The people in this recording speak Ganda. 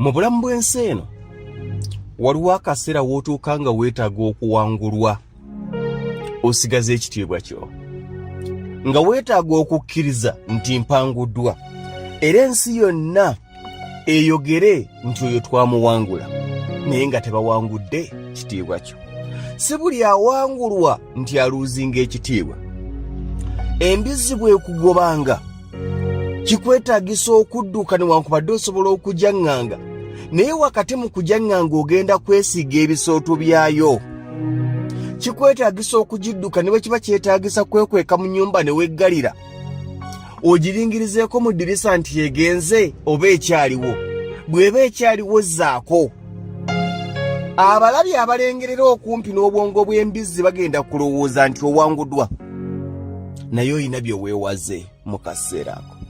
Mu bulamu bw'ensi eno waliwo akaseera w'otuuka nga weetaaga okuwangulwa osigaze ekitiibwa kyo, nga weetaaga okukkiriza nti mpanguddwa, era ensi yonna eyogere nti oyo twamuwangula, naye nga tebawangudde kitiibwa kyo. Si buli awangulwa nti aluuzinga ekitiibwa. Embizzi bwekugobanga kikwetaagisa okudduka, newankubadde osobola okujaŋŋanga, naye wakati mu kujaŋŋanga ogenda kwesiiga ebisooto byayo. Kikwetaagisa okugidduka ne bwe kiba kyetaagisa kwekweka mu nnyumba ne weggalira, ogiringirizeeko mu ddirisa nti egenze oba ekyaliwo. Bw'eba ekyaliwo, zaako. Abalabi abalengerera okumpi n'obwongo bw'embizzi bagenda kulowooza nti owanguddwa, naye olina bye weewaze mu kaseera ako.